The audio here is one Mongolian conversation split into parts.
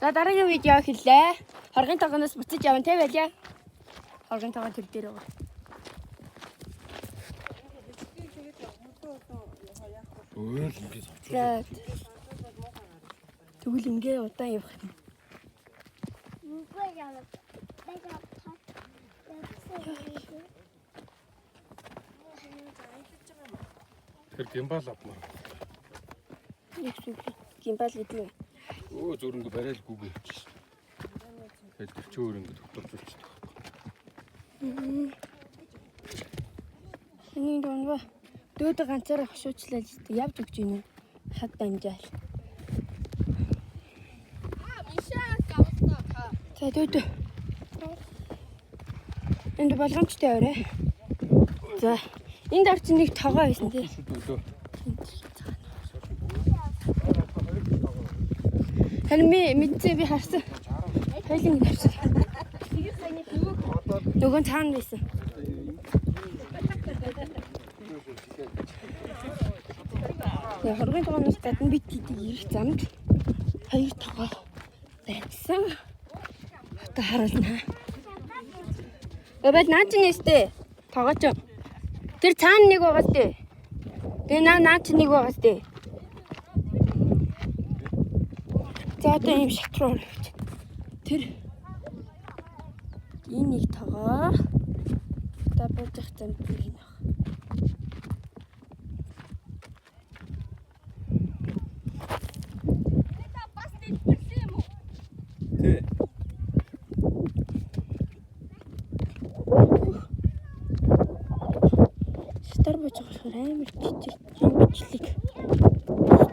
За дараагийн видео хэллээ. Хоргын тогоноос буцаж явна те байлаа. Хоргын тогон тэр дээр байгаа. Өөр л ингэж авч. За. Тэгвэл ингээ удаан явах юм. Үгүй яа. Бага. Тэгэхээр гимбал авмаар. Яг зүг. Гимбал гэдэг юм. Өө зөөр ингэ барайл гүгэ явчихсан. Тэгэхээр тэр чи өөр ингэ тогтолцуулчихдаг. Энийг дунва. Дөөдө ганцаараа хошуучлаа л дээ. Явж өгч гинэ. Хад дамжаал. За дөөдө. Энд болгоомжтой аваарай. За. Энд орчин нэг тогоо байсан тий. Шүд өдөө. Харин би мэдсэн би харсан. Хоёлын харсан. Нөгөө нь цаана байсан. Тэгээ хоргын тогооноос гадна бит хийдэг ирэх замд хоёр тогоо байсан. Одоо харуулна. Гэвэл наа чи нэстэ. Тогоо ч. Тэр цаана нэг байгаа сте. Тэгээ наа наа чи нэг байгаа сте. За одоо ийм шат руу орж. Тэр энэ нэг тогоо. Одоо буудах зам тэр энэ баг. Тий. Шатар бууж байгаа болохоор амар чичир энэ бичлэг.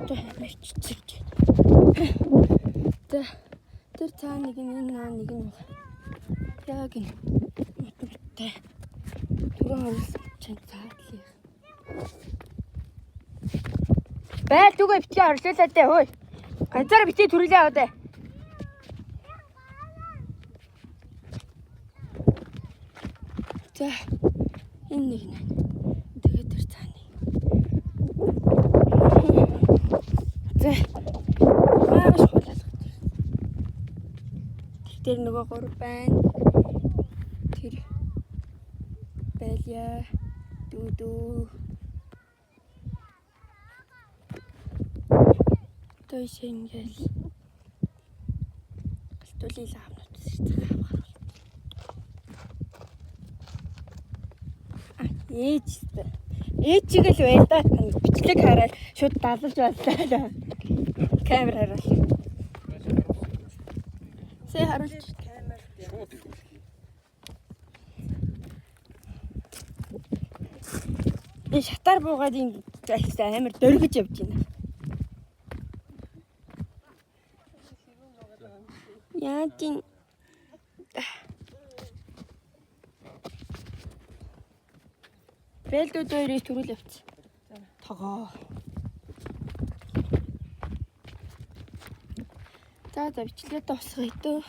Одоо амар чичирч байна. За тэр цаа нэг нь энэ наа нэг нь баг. Яг энэ мотомтой. Түрүү оруулсан чинь цаатлыг. Байл зүгээ битгий орлуулаа дээ хөөе. Ганцаар битгий төрүүлээ аваа дээ. За энэ нэг нь. Тэгээд тэр цааны. За. Маш хулалгаж. Тэр дээр нөгөө гурав байна. Тэр байля. Дүүдүү. Той шингэл. Галтуулын лавнууд сэрцэг авах. А ээж өстой. Ээжийг л байл да. Бичлэг хараад шууд далаж байлаа. Камер хараад. Сэ харуулж. Шууд ирүүл. Би шатаар буугаад энэ зайлсаа амар дөргиж явж байна. Яа тийм Бэлдүүд хоёрыг төрүүл явц. Тогоо. За за бичлэгээ дуусгая дөө.